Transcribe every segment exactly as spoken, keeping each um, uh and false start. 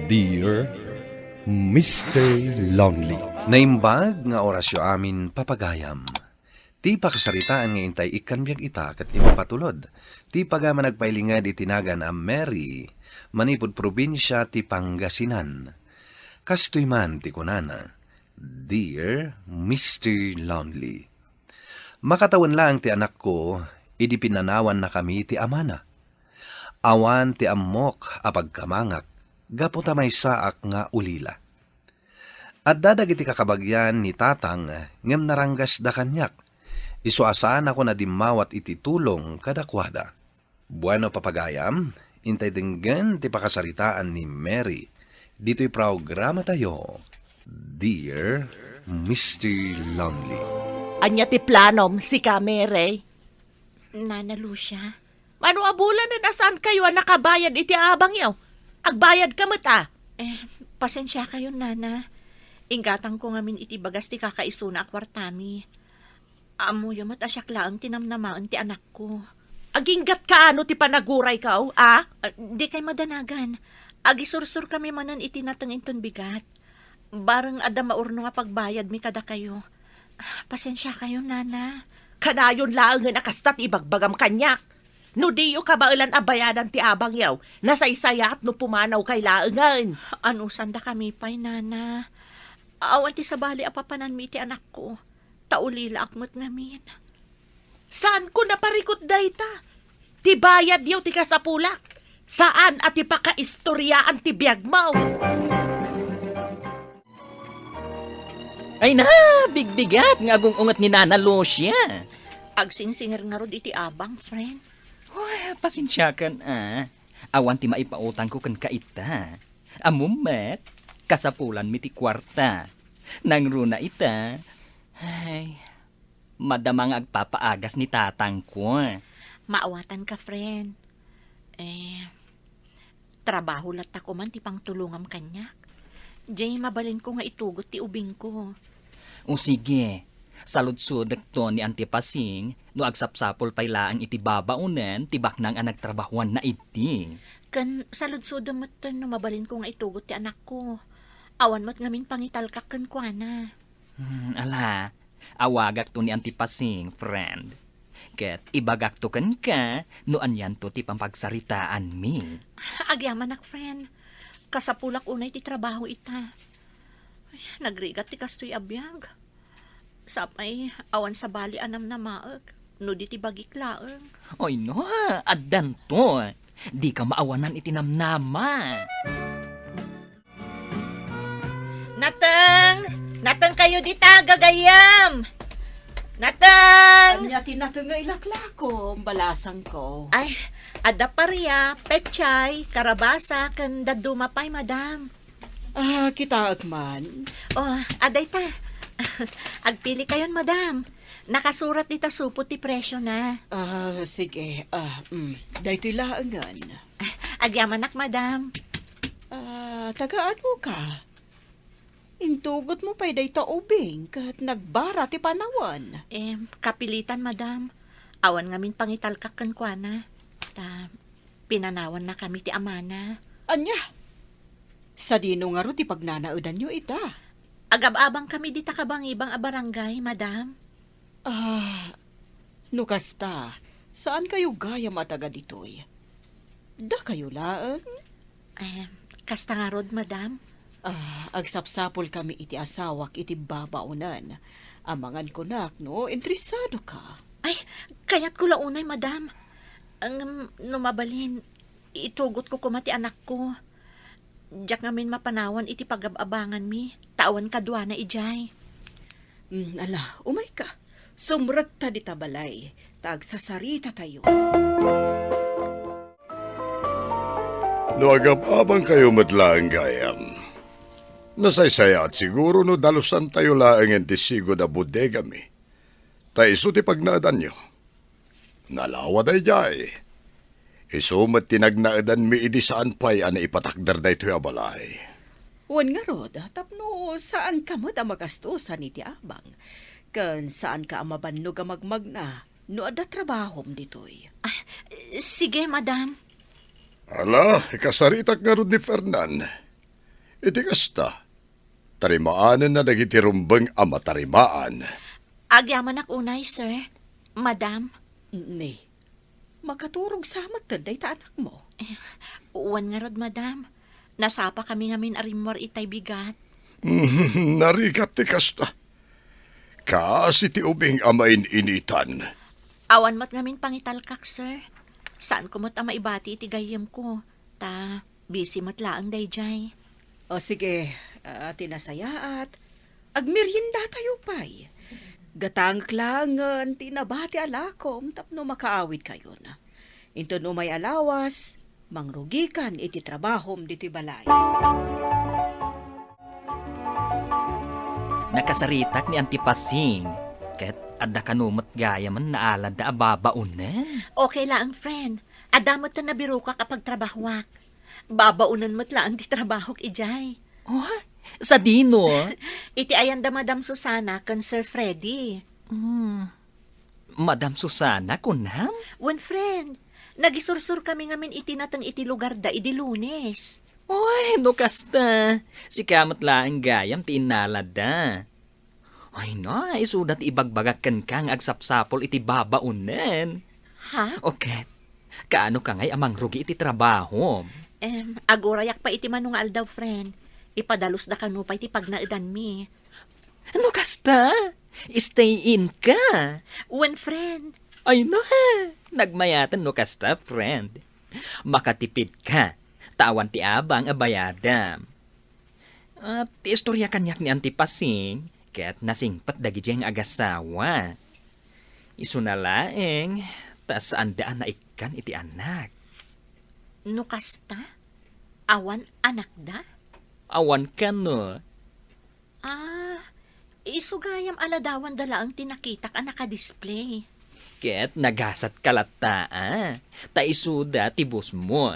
Dear Mister Lonely. Naimbag nga orasyo amin, papagayam. Ti pakasaritaan nga intay ikkan biag ita ket impatulod ti pagayam a nagpailinged iti nagan a Mary, manipud probinsia ti Pangasinan. Kastoy man ti kunana, "Dear Mister Lonely, makatawen laeng ti anakko idi pinanawannakami ti amana. Awan ti ammok a pagkamangak gapu ta maysaak nga ulila. Adda dagiti kakabagian ni Tatang ngem naranggasda kaniak. Isu a saanakon a dimmawat iti tulong kadakuada." Bueno, papagayam, intay denggen ti pakasaritaan ni Mary ditoy programatayo, Dear Mister Lonely. Ania ti planom, sika, Mary? Nana Lucia? Mano a bulan a saan kayo a nakabayad iti abangyo? Agbayad ka met, a? Eh, pasensia kayo, Nana. Inggatangko ngamin iti bagas ti kakaisuna a kuartami. Ammoyo met a siak laeng ti namnamaen ti anakko. Aginggat kaano ti panagurayko, a? Ah, di kay madanagan. Agisursor kami manen iti nateng inton bigat. Bareng adda maurnong a pagbayadmi kadakayo. Pasensia kayo, Nana. Kanayon laengen a kasta ti ibagbagam kaniak. No diyo kabaelan a bayadan ti abangyo, nasaysayaat no pumanaw kay laengen. Anusandakami pay, Nana. Awan ti sabali a papananmi iti anakko. Ta ulilaak met ngamin. Saanko naparikut dayta? Ti bayadyo ti kasapulak. Saan a ti pakaistoriaan ti biagmo. Ay na, bigbigat nga agung-unget ni Nana Lucia. Agsingsingir ngarud iti abang, friend. Uy, pasensiakan, a. Awan ti maipautangko kenka ita. Ammom met, kasapulanmi ti kuarta. Nangruna ita, ay, madama nga agpapaagas ni tatangko. Maawatanka, friend. Eh, trabaho latta koman ti pangtulongam kaniak. Diay mabalinko nga itugot ti ubingko. O sige, saludsodekto ni Auntie Pasing no agsapsapul pay laeng iti babaonen ti baknang a nagtrabahoanna idi. Ken saludsodem metten no mabalinko nga itugot ti anakko. Awan met ngamin pangitalkak kenkuana. Hmm, ala, awagakto ni Auntie Pasing, friend. Ket ibagakto kenka no anianto ti pampagsaritaanmi. Agyamanak, friend. Kasapulak unay ti trabaho ita. Ay, nagrigat ti kastoy a biag. Sapay, awan sabali a namnamaek no di ti bagik laeng. Oy, no, addanto. Dika maawanan iti namnama. Nateng! Nateng kayo dita, gagayam! Nateng! Ania ti nateng nga ilaklakom, balasangko? Ay, adda paria, pechay, karabasa, ken dadduma pay, madam. Ah, kitaek man. Oh, adayta. Agpili kayon, madam. Nakasurat dita supot ti presyo na. Ah, sige. Ah, mm. Daytoy laengen. Agyamanak, madam. Ah, taga-ano ka? Intugotmo pay dayta ubing ket nagbara ti panawen. Em, kapilitan, madam. Awan ngamin pangitalkak kenkuana. Ta, pinanawannakami ti amana. Ania? Sadino ngarud ti pagnanaedanyo ita? Agab-abangkami dita kabangibang a barangay, madam. Ah, no kasta, saankayo gayam a taga ditoy? Dakayo laeng? Eh, kasta ngarud, madam. Ah, agsapsapulkami iti asawak iti babaonen. Amangan kunak no interesado ka. Ay, kayatko la unay, madam. Ngem no mabalin, itugotko koma ti anakko. Diak ngamin mapanawan iti pagab-abanganmi, ta awan kaduana idiay. Mm, ala, umayka. Sumrekta dita balay, ta agsasaritatayo. No agab-abangkayo met laeng gayam, nasaysayaat siguro no dalusantayo laengen ti sigud a bodegami, ta isu ti pagnaedanyo. Nalawa daydiay. Isu met ti nagnaedanmi idi saan pay a naipatakder daytoy a balay. Wen ngarud, tapno saanka met a magastosan iti abang, ken saanka a mabannog a magmagna no adda trabahom ditoy. Ah, sige, madam. Ala, ikasaritak ngarud ni Fernan. Iti kasta, tarimaanenna dagiti rumbeng a matarimaan. Agyamanak unay, sir. Madam. Ni, makaturog sa metten dayta anakmo? Eh, wen ngarud, madam. Nasapa kami ngamin a rimmuar itay bigat. Mhm, narigat ti kasta. Kaasi ti ubing a main-initan. Awan met ngamin pangitalkak, sir. Saanko met a maibati iti gayyemko. Ta, busy met laeng daydiay. O sige, ah, ti nasayaat, agmeriendatayo pay. Gatangek laengen ti nabati a lakom tapno makaawidkayon. Inton umay a lawas, mangrugikan iti trabahom ditoy balay. Nakasaritak ni Auntie Pasing, ket adda kano met gayamen naaladda a babaonen. Okay laeng, friend. Adda met ti nabirokak a pagtrabahoak. Babaonen met laeng ti trabahok idiay. Oh, sadino? Iti ayan da Madam Susana ken Sir Freddy. Hmm. Madam Susana, kunam? Wen, friend. Nagisursor kami ngamin iti nateng iti lugarda idi Lunes. Oy, no kasta, sika met laeng gayam ti innaladda. Ay na, isuda ti ibagbagak kenka nga agsapsapul iti babaonen. Ha? O ket, kaano ka ngay a mangrugi iti trabahom? Em, agurayak pay iti mano nga aldaw, friend. Ipadalosda kano pay ti pagnaedanmi. No kasta, stay in ka. Wen, friend. Ay na, nagmayaten no kasta, friend. Makatipid ka, ta awan ti abang a bayadam. Ah, ti istorya kaniak ni Auntie Pasing, ket nasingpet dagidiay nga agasawa. Isuna laeng, ta saanda a naikkan iti anak. No kasta, awan anakda? Awan kano. Ah, isu gayam a ladawanda laeng ti nakitak a nakadisplay. Ket nagasatka latta, a, ta isuda ti boss mo.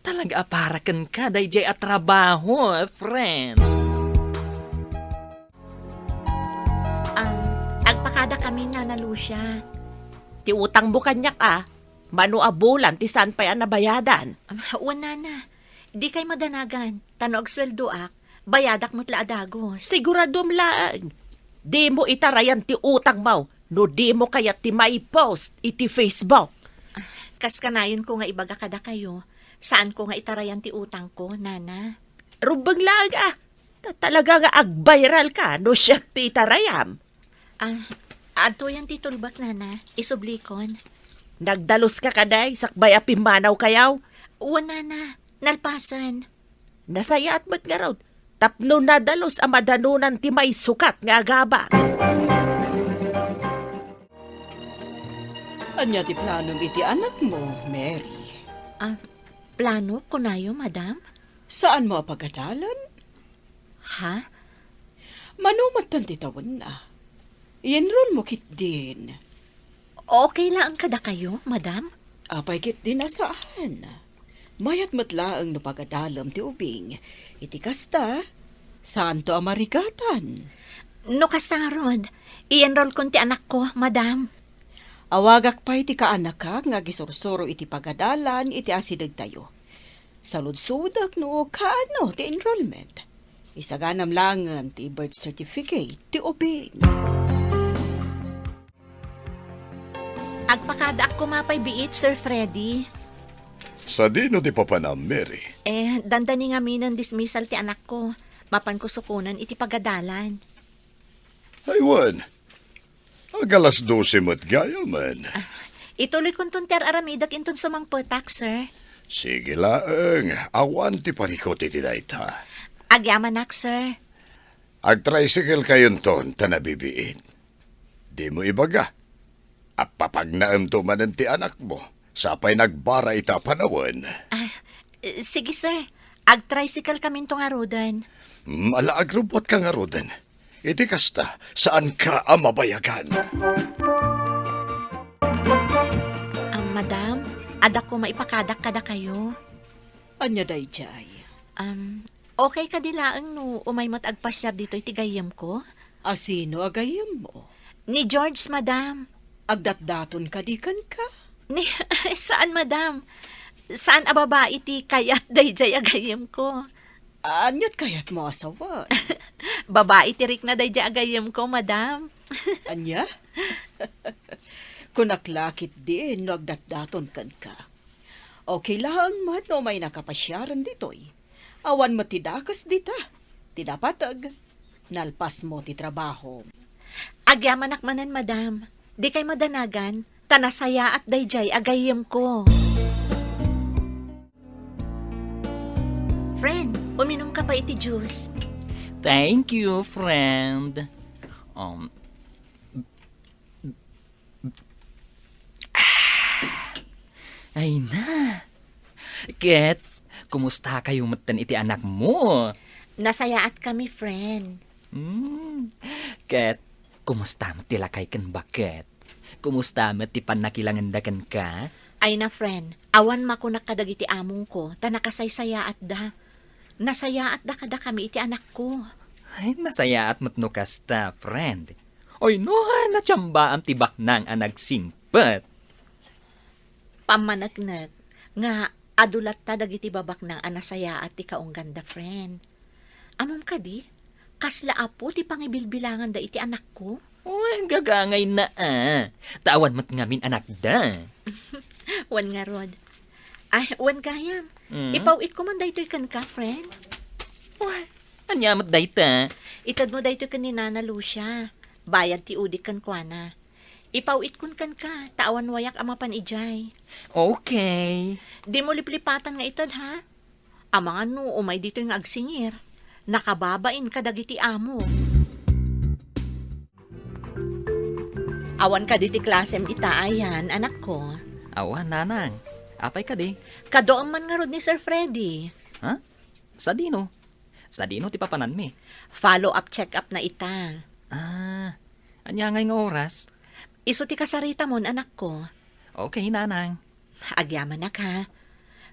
Talaga a para kenka daydiay a trabaho, friend. Um, agpakada kami, Nana Lucia. Ti utangmo kaniak, a, mano a bulan ti saan pay a nabayadan? Um, wen, Nana. Dikay madanagan, ta no agsueldoak, bayadak met la a dagos. Siguradom laeng, dimo itarayan ti utangmo no dimo kayat ti maipost iti Facebook. Kas kanayonko nga ibaga kadakayo, saanko nga itarayan ti utangko, Nana. Rumbeng laeng, a. Ta-, talaga nga agviral ka no siak ti itarayam. Ah, adtoyan ti tulbek, Nana. Isublikon. Nagdaluska kadi, sakbay a pimmanawkayo? Wen, Nana. Nalpasen. Nasayaat met ngarud, tapno nadalus a madanonan ti maisukat nga agabang. Ania ti planom iti anakmo, Mary? Ah, plano, kunayo, madam? Saanmo a pagadalan? Ha? Mano metten ti tawenna? I-enrollmo ketdin. Okay laeng kadakayo, madam? Apay ketdin a saan? Mayat met laeng no pagadalem ti ubing. Iti kasta, saanto a marigatan. No kasta ngarud, i-enrollkon ti anakko, madam. Awagak pay ti kaanakak nga agisursuro iti pagadalan iti asidegtayo. Saludsodek no kaano ti enrollment. Isaganam laengen ti birth certificate ti ubing. Agpakadaak koma pay biit, Sir Freddy. Sadino ti papanam, Mary? Eh, dandani ngaminen dismissal ti anakko. Mapanko sukonen iti pagadalan. Ay, wen. Ag-alas dose met gayamen. Ah, ituloykonton ti ar-aramidek inton sumangpetak, sir. Sige laeng, awan ti parikut iti dayta. Agyamanak, sir. Agtricycle kayonton ta nabibiit. Dimo ibaga, appapagnaemto manen ti anakmo, sapay nagbara ita a panawen. Ah, sige, sir. Agtricycle kaminto ngaruden. Hmm, ala, agrubbuatka ngaruden. Iti kasta, saanka a mabayagan. Ah, madam, adda koma ipakadak kadakayo. Ania daydiay? Um, okay kadi laeng no umay met agpasiar ditoy ti gayyemko? A sino a gayyemmo? Ni George, madam. Agdatdaton kadi kenka? Ni, saan, madam. Saan a babai ti kayat daydiay a gayyemko. Aniat kayatmo a sawen? Babai ti rikna daydiay a gayyemko, madam. Ania? Kunak la ketdin no agdatdaton kenka. Okay laeng met no umaynaka pasiaren ditoy. Awan met ti dakes dita. Ti napateg, nalpasmo ti trabahom. Agyamanak manen, madam. Dikay madanagan, ta nasayaat daydiay a gayyemko. Friend, uminumka pay iti juice. Thank you, friend. Um, ah, ay na. Ket, kumustakayo metten iti anakmo? Nasayaatkami, friend. Hmm. Ket, kumusta met ti lakay ken baket? Kumusta met ti pannakilangenda kenka? Ay na, friend, awan makunak kadagiti amongko, ta nakasaysayaatda. Nasayaatda kadakami iti anakko. Ay, nasayaat met no kasta, friend. Ay no, natsamba ti baknang a nagsingpet. Pammaneknek nga adu latta dagiti babaknang a nasayaat ti kaungganda, friend. Ammom kadi, kasla apo ti pangibilbilanganda iti anakko? Uy, gagangayna a. Ta awan met ngamin anakda. Wen ngarud. Ay, wen gayam. Mm. Ipaw-itko man daytoy kenka, friend. Uy, ania met dayta? Itedmo daytoy ken ni Nana Lucia. Bayad ti udik kenkuana. Ipaw-itkon kenka, ta awan wayak a mapan idiay. Okay. Dimo liplipatan nga ited, ha? Amangan no umay ditoy nga agsingir, nakababain kadagiti amo. Awan kadi ti klasem ita ayan, anakko? Awan, nanang. Apay kadi? Kaduam man ngarud ni Sir Freddy. Ha? Sadino? Sadino ti papananmi? Follow-up check-up na ita. Ah, ania ngay nga oras? Isu ti kasaritamon, anakko. Okay, nanang. Agyamanak, ha.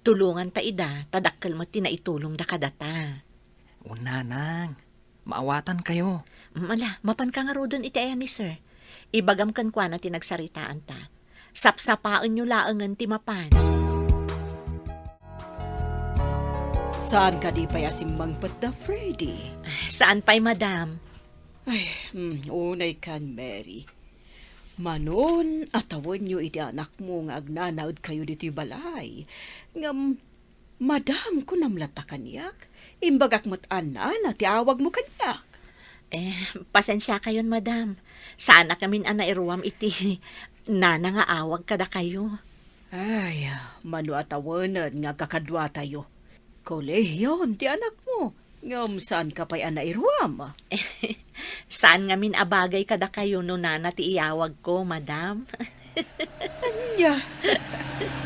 Tulonganta ida, ta dakkel met ti naitulongda kadata. Wen, nanang. Maawatankayo. Mala, mapanka ngaruden iti ayan ni sir. Ibagam kenkuana ti nagsaritaanta. Sapsapaenyo laengen ti mapan. Saan kadi pay a simmangpetda, Freddy? Saan pay, madam. Ay, hmm, unay kan, Mary. Manon a tawenyo iti anakmo nga agnanaedkayo ditoy balay. Ngem, madam, kunam latta kaniak. Imbagak met a nana ti awagmo kaniak. Eh, pasensiakayon, madam. Saanak ngamin a nairuam iti nana nga awag kadakayo. Ay, mano a tawenen nga agkakaduatayo. Kolehion ti anakmo. Ngem saanka pay a nairuam? Saan ngamin a bagay kadakayo no nana ti iyawagko, madam. Ania?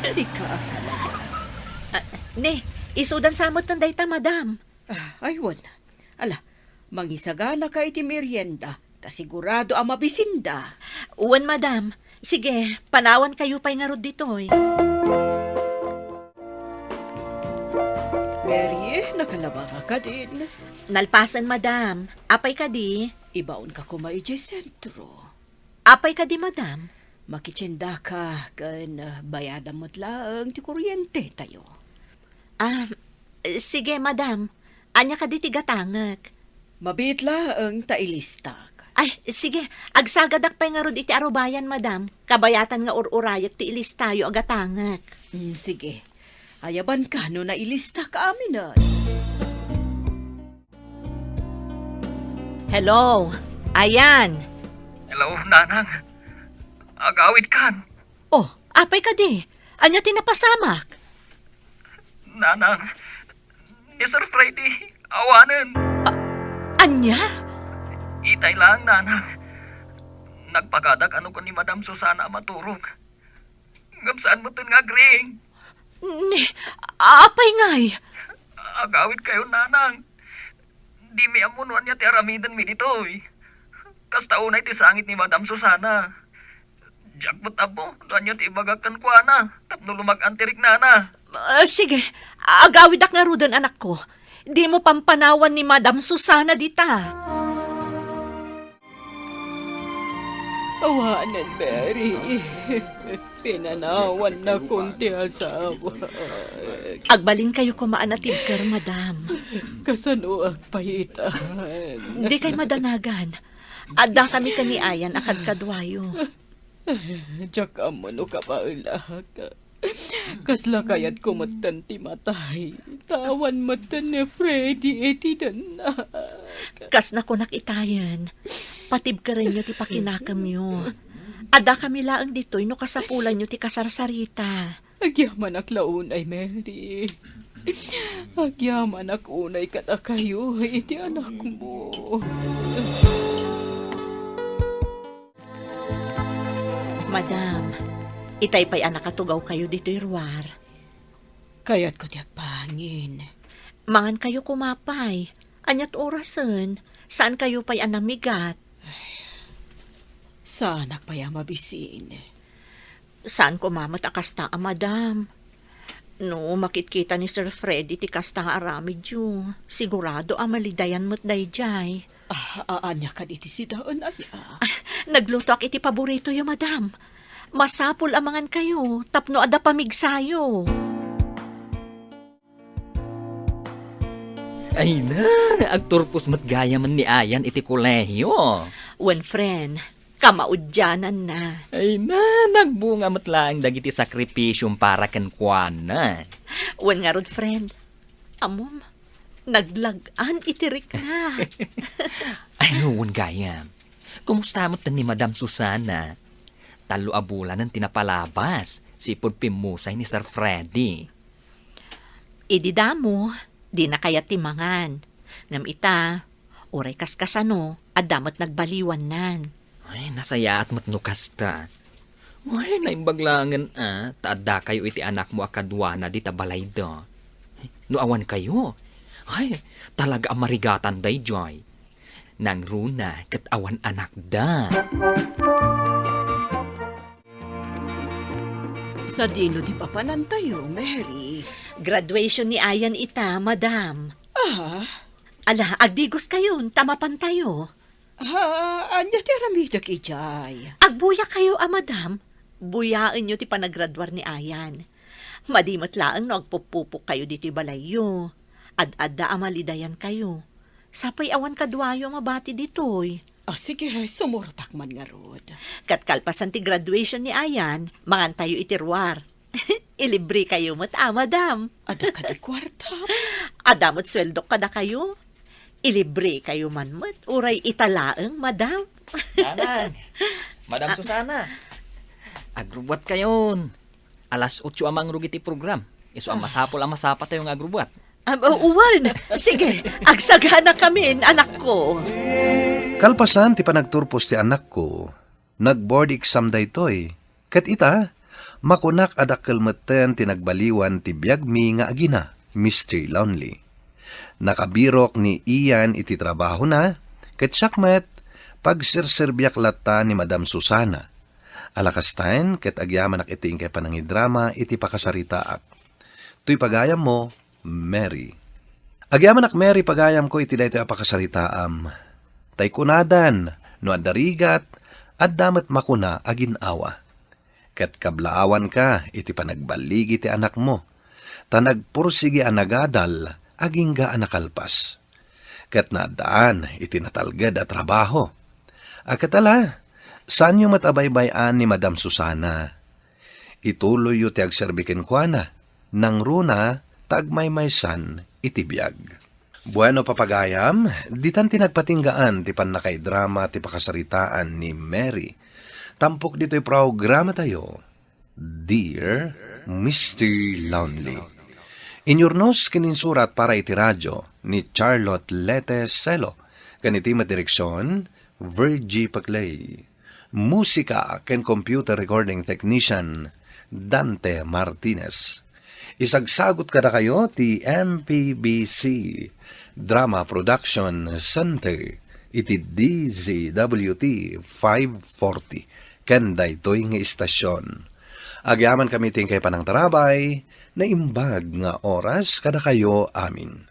Sika a talaga. Ah, ne, isudan sa metten dayta, madam. Ah, ay, wen. Ala, mangisaganaka iti merienda, ta sigurado a mabisinda. Wen, madam. Sige, panawankayo pay ngarud ditoy. Mary, nakalabangaka din. Nalpasen, madam. Apay kadi? Ibaonka koma idiay sentro. Apay kadi, madam? Makitiendaka ken, ah, bayadam met laeng ti kuryentetayo. Ah, sige, madam. Ania kadi ti gatangek? Mabiit laeng ta ilistak. Ay, sige. Agsagadak pay ngarud iti arubayan, madam. Kabayatan nga ur-urayek ti ilistayo a gatangek. Mm, sige. Ayabanka no nailistak aminen. Hello, Ayan. Hello, Nanang. Agawidkan. Oh, apay kadi? Ania ti napasamak? Nanang, ni Sir Freddy, awanen. A-, ania? Itay laeng, Nanang. Nagpakadak a no ken ni Madam Susana a maturog. Ngem saan metten nga agriing. Ni, apay ngay? Agawidkayo, Nanang. Dimi ammo no ania ti aramidenmi ditoy. Kasta unay ti sangit ni Madam Susana. Diak met ammo no ania ti ibagak kenkuana tapno lumag-an ti riknana. Ah, sige, agawidak ngaruden, anakko. Dimo pampanawan ni Madam Susana dita. Awanen, Mary. Pinanawannakon ti asawa. Agbalinkayo koma a natibker, madam. Kasanoak pay ita? Dikay madanagan. Addakami ken ni Ayan a kadkaduayo. Diak ammo no kabaelak. Kasla kayatko metten ti matay, ta awan metten ni Freddy iti dennak. Kas nakunak itayen, patibkerenyo ti pakinakemyo. Addakami laeng ditoy no kasapulanyo ti kasarsarita. Agyamanak la unay, Mary. Agyamanak unay kadakayo iti anakmo. Madam, itay pay a nakatugawkayo ditoy ruar. Kayatko ti agbangin. Mangankayo koma pay. Ania't orasen? Saankayo pay a namigat? Saanak pay a mabisin. Saan koma met a kasta a madam. No makitkita ni Sir Freddy ti kasta nga aramidyo, sigurado a malidayan met daydiay. Ah, a-, ania kadi ti sidaen, aya? Ah, naglutoak iti paboritoyo, madam. Masapul a mangankayo tapno adda pamigsayo. Ay na, agturpos met gayamen ni Ayan iti kolehio. Wen, friend, kamaudiananna. Ay na, nagbunga met laeng dagiti sakripisiom para kenkuana. Wen ngarud, friend, ammom, naglag-an iti rikna. Ay, wen gayam. Kumusta met ni Madam Susana? Tallo a bulanen ti napalabas, sipud pimmusay ni Sir Freddy. Idi damo, dina kayat ti mangan. Ngem ita, uray kaskasano, adda met nagbaliwannan. Ay, nasayaat met no kasta. Ay, naimbag laengen a, ta addakayo iti anakmo a kaduana dita balayda. No awankayo, ay, talaga a marigatan daydiay. Nangruna ket awan anakda. Sadino ti papanantayo, Mary? Graduation ni Ayan ita, madam. Ah? Ala, agdigoskayon, ta mapantayo. Ah, ania ti aramidek idiay? Agbuyakayo a madam. Buyaenyo ti panagraduar ni Ayan. Madi met laeng no agpuppupokkayo ditoy balayyo. Ad-adda a malidayankayo. Sapay awan kaduayo a mabati ditoy. Ah, sige, sumurotak man ngarud. Ket kalpasan ti graduation ni Ayan, mangantayo iti ruar. Ilibrekayo met a, madam. Adda kadi kuarta? Adda met sueldok kadakayo. Ilibrekayo man met, uray ita laeng, madam. Nanang, Madam Susana, agrubbuatkayon. Alas otso a mangrugit ti program. Isu a masapul a masapatayo nga agrubbuat. Ah, o-, uwan. Sige, agsaganakamin, anakko. Kalpasan ti panagturpos ti anakko, nag-board exam daytoy. Ket ita, makunak a dakkel metten ti nagbaliwan ti biagmi nga agina, Mister Lonely. Nakabirok ni Ian iti trabahona, ket siak met, pagserserbiak latta ni Madam Susana. Ala kastaen, ket agyamanak iti inkay panangidrama iti pakasaritaak. Toy pagayammo, Mary. Agyamanak, Mary, pagayamko iti daytoy a pakasaritaam. Tay kunadan, no adda rigat, adda met makuna a gin-awa. Ket kablaawanka iti panagballigi ti anakmo, ta nagpursigi a nagadal agingga a nakalpas. Ket naaddaan iti natalged a trabaho. A ket ala, saanyo met a baybay-an ni Madam Susana. Ituloyyo ti agserbi kenkuana, nangruna ta agmaymaysan iti biag. Bueno, papagayam, ditan ti nagpatinggaan ti pannakaidrama ti pakasaritaan ni Mary. Tampok ditoy programatayo, Dear Mister Lonely. Inyurnos ken insurat para iti radio ni Charlotte Lete Celo, ken iti met direksion, Virgie Paclay. Musika ken computer recording technician, Dante Martinez. Isagsagut kadakayo ti M P B C Drama Production Center iti D Z W T five forty ken daytoy nga istasion. Agyamankami ti inkay panangtarabay, naimbag nga oras kadakayo amin.